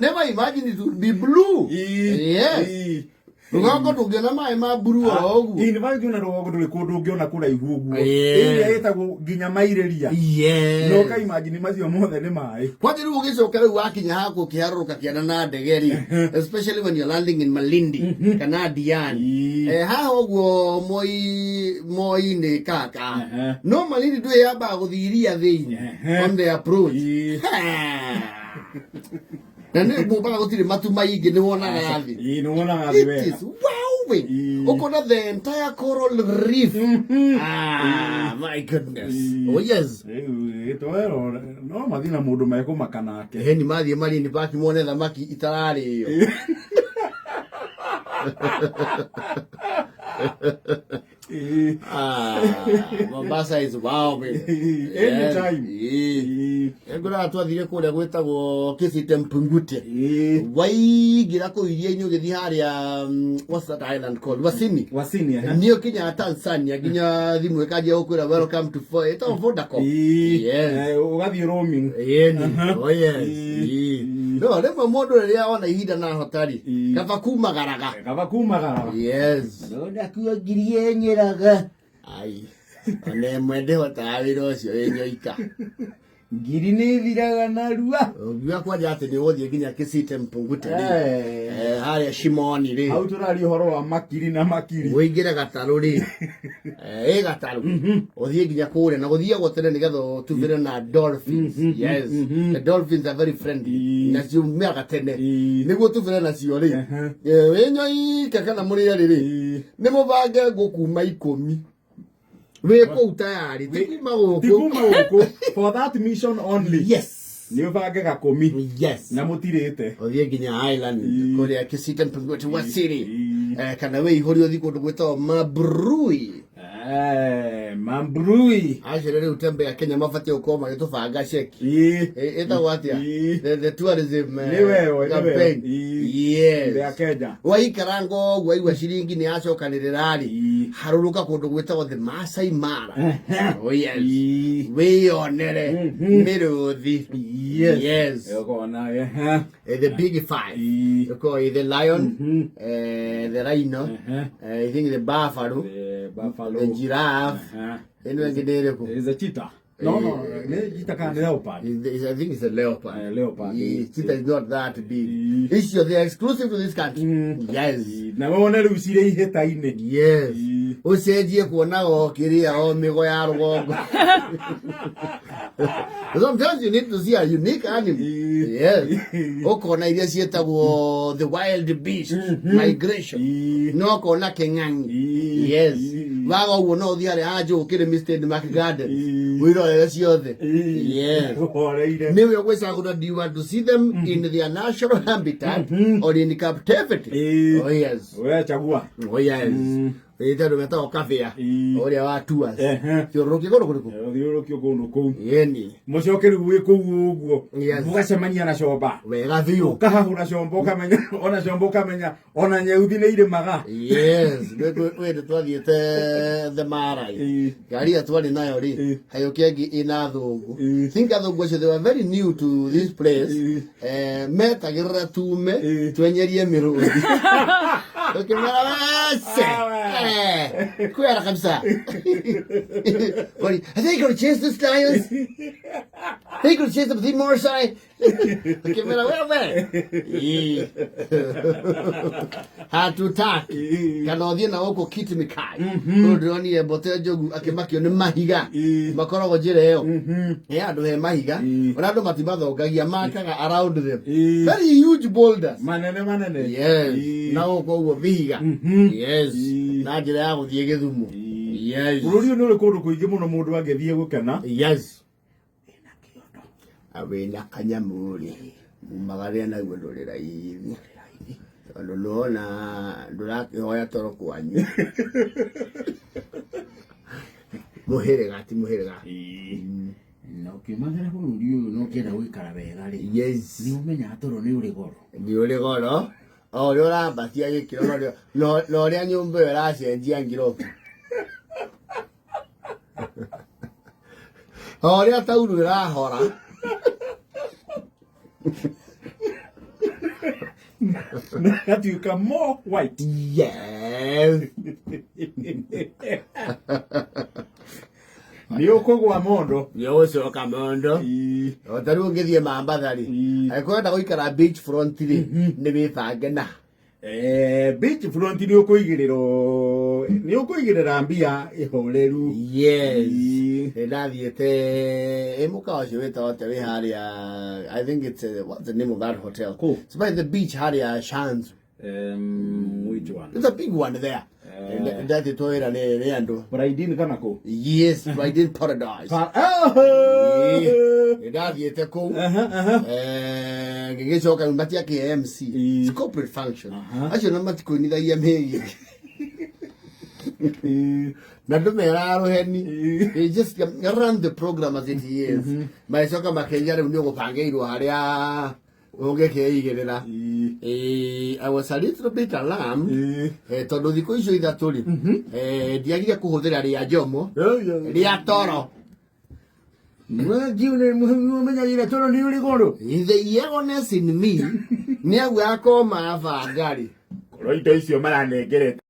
Never imagine it would be blue. Yes. Rũgongo ndũngĩona maĩ ma blue oro ũguo. In fact ona rũgongo ndũrĩ kũndũ ũngĩona kũraihu ũguo. Yes. Ĩrĩa ĩtagwo nginya mairĩria. Yes. Na ũka imagine macio mothe nĩ maĩ. Kwanja rĩu ũgĩcoka rĩu wakinya haku ũkĩharũrũka kĩanda na ndege rĩ, especially when you're landing in Malindi kana Diani. Eh, haha ũguo Moi Moi-inĩ kaka. No Malindi ndũĩ yambaga gũthiĩ iria thĩinĩ on the approach. Na nĩ mũmbaga gũtirĩ matu maingĩ nĩ wonaga thĩ. Ĩĩ, nĩ wonaga thĩ It wega. is wowing. Ũkona the entire coral reef. Ah, my goodness. Oh yes. Rĩu gĩtoero no mathiĩ na mũndũ mekũmaka nake. Heni mathiĩ Marine Park mone thamaki itararĩo. Ah, Mombasa is wow baby. Anytime. Yes. Ngũraga twathire kũrĩa gwĩtagwo Kisite Mpungute. Waingĩra kũu iria-inĩ ũgĩthiĩ harĩa what's that island called? Wasini. Wasini, eh? Nĩ ũkinyaga Tanzania nginya thimũ ĩkanjia gũkwĩra welcome to ĩtagwo Vodacom. Yes. Eh, ũgathiĩ roaming. Yeni. Oh yes. Ĩĩ. No rĩmwe mũndũ rĩrĩa ona ihinda na hotari kaba kumagaraga. Kaba kumagara. Yes. Ndakuo ngiri ĩnyĩraga. Ai. Ona ĩmwe ndĩhotaga wĩra ũcio wĩ nyoika. Ngiri nĩ ĩthiraga narua. Ũngiuga kwanja atĩ nĩ ũgũthiĩ nginya Kisite Mpungute rĩ. Eh. Eh, harĩa Shimoni rĩ. Hau tũraria ũhoro wa makiri na makiri. Ũingĩre gatarũ rĩ. Eh, ĩ gatarũ. Ũthiĩ nginya kũrĩa na gũthiagwo tene nĩgetha ũtubĩre na dolphins. Yes. The dolphins are very friendly. Na ciumĩraga tene. Nĩguo ũtubĩre nacio rĩ. Eh, wĩ nyoika kana mũrĩ erĩ rĩ. Nĩ mũbange ngũkuma 10. Wĩ kũu tayarĩ. Ti kuma gũkũ. Ti kuma gũkũ. For that mission only. Yes. Nĩ ũbange gakũmi. Yes. Na mũtirĩte. Ũthiĩ nginya island kũrĩa Kisite Mpungute Wasiri. Eh, kana wĩihũrie ũthiĩ kũndũ gwĩtagwo Mabrui. Eh, Mambrui. Acio rĩu tembe ya Kenya mabatiĩ gũkorwo magĩtũbanga ceki. Ĩĩ. Ĩtagwo atĩa? Ĩĩ. The tourism Nĩ wewe, nĩ wewe. campaign. Ĩĩ. Yes. Ya Kenya. Waikaranga ũguo waigua ciringi nĩ yacokanĩrĩra rĩ, Ĩĩ. harũrũka kũndũ gwĩtagwo the Masai Mara. Oh yes. Ĩĩ. Wĩyonere mĩrũthi. Yes. Yes. Ũkona, ehe. The big five. Ĩĩ. Ũkorwo the lion, the rhino, I think the buffalo, The buffalo. the giraffe. Ĩno ĩngĩ nĩ ĩrĩkũ? Is a cheetah. No, no, nĩ cheetah kana nĩ leopard? I think it's a leopard. Leopard. Yeah, cheetah is not that big. Mm. Icio they are exclusive to this country. Yes. Na wone rĩu cirĩ ihĩta-inĩ. Yes. Mm. Ũcenjie kuona o kĩrĩa o mĩgo ya rũgongo. Sometimes you need to see a unique animal. Mm. Yes. Ũkona iria ciĩtagwo the wild beast migration. Mm. No ũkona kĩng'ang'i. Mm. Yes. Mm. Waga ũguo no ũthiĩ harĩa ha Njũũ Kĩrĩmi State Mark Gardens. Mm. Wĩrorere ciothe. Yes. Ũhoreire. Nĩwe ũgwĩcagũra do you want to see them in their natural habitat or in captivity? Mm. Oh yes. We chagua. Oh yes. Ĩ tondũ metagwo kabĩa Mm. ũrĩa wa tours. Ehe. Thiũrũrũkie kũndũ kũrĩkũ? Ũthiũrũrũkio kũndũ kũu. Yeni. Mũcoke rĩu wĩ kũu ũguo. Yes. Mũgacemania na comba. Wega biũ. Ũkahahũra comba ũkamenya ona comba ũkamenya ona nyeuthi nĩ irĩmaga. Yes, wĩndĩ twathiĩte the Marai. Ĩĩ. Ngari ĩrĩa twarĩ nayo rĩ, Ĩĩ. hayũkia ĩngĩ ĩna athũngũ. Ĩĩ. Think athũngũ acio they were very new to this place. Ĩĩ. Eh, metagĩrĩra tume Ĩĩ. twenyerie mĩrũthi. Tukĩmera wese. Eh, kwera kabisa. But I think gonna chase this lions. They gonna chase them with more side. Tukĩmera wewe. Ĩĩ. Hatutaki. Kana ũthiĩ na gũkũ Kitmikai. Kũndũ ndĩronire Mbote Njogu akĩmakio nĩ mahiga. Ĩĩ. Makoragwo njĩra ĩyo. He handũ he mahiga. Ĩĩ. Ona andũ matimathongagia makaga around them. Ĩĩ. Very huge boulders. Manene manene. Yes. Ĩĩ. Na gũkũ ũguo vihiga. Yes. Ĩĩ. Na njĩra ya gũthiĩ Gĩthumo. Yes. Bũrũri ũyũ nĩ ũrĩ kũndũ kũingĩ mũno mũndũ angĩthiĩ gũkena. Yes. Wĩna kanyamũ rĩ, mumagare naguo ndũrĩ raithi. Tondũ nĩwona ndũrakĩhoya toro kwanyu. Mũhĩrĩga ti mũhĩrĩga. Na ũkiumagara bũrũri ũyũ na ũkĩenda gũikara wega rĩ, Yes. nĩ ũmenyaga toro nĩ ũrĩ goro. Nĩ ũrĩ goro. O ũrĩa ũrambatia gĩkĩro na ũrĩa nyũmba ĩyo ĩracenjia ngirobu. O ũrĩa tauru ĩrahora. Gatuĩka more white. Yes. Nĩ ũkũgwa mondo. Nĩ ũgũcoka mondo. Ii. O ta rĩu ũngĩthiĩ Mambatha rĩ, Ii. angĩkorwo ũrenda gũikara beach front rĩ, nĩ wĩbange na Beach front nĩ ũkũigĩrĩrwo, nĩ ũkũigĩrĩra mbia ĩhoreru. Yes. Ii. Nĩ ndathiĩte ĩ mũkawa ũcio wĩtagwo atĩa wĩ harĩa, I think it's what's the name of that hotel? Kũ? It's by the beach harĩa Shanzu. Which one? It's a big one there. Ndatĩtwo wĩra nĩ andũ. Braidin kana kũ? Yes, right in paradise. Oh! Nĩ ndathiĩte kũu. Aha, aha. Ngĩgĩcoka matiakĩ MC. Ii. It's corporate function. Aha. Acio na matikũinithagia mĩgithi. Ii. Na ndũmeraga rũheni. Ii. They just run the program as it is. Magĩcoka makĩnjĩra rĩu nĩ ũgũbangĩirwo harĩa ũngĩkĩigĩrĩra. Ii. I was a little bit alarmed. Ii. Tondũ thikũ icio ithatũ rĩ, ndiagire kũhũthĩra rĩa njomo rĩa toro. Ũmenyagĩra toro nĩ ũrĩ goro. The yellowness in me nĩ aguaga koma banga rĩ. Korwo indo icio maranengerete.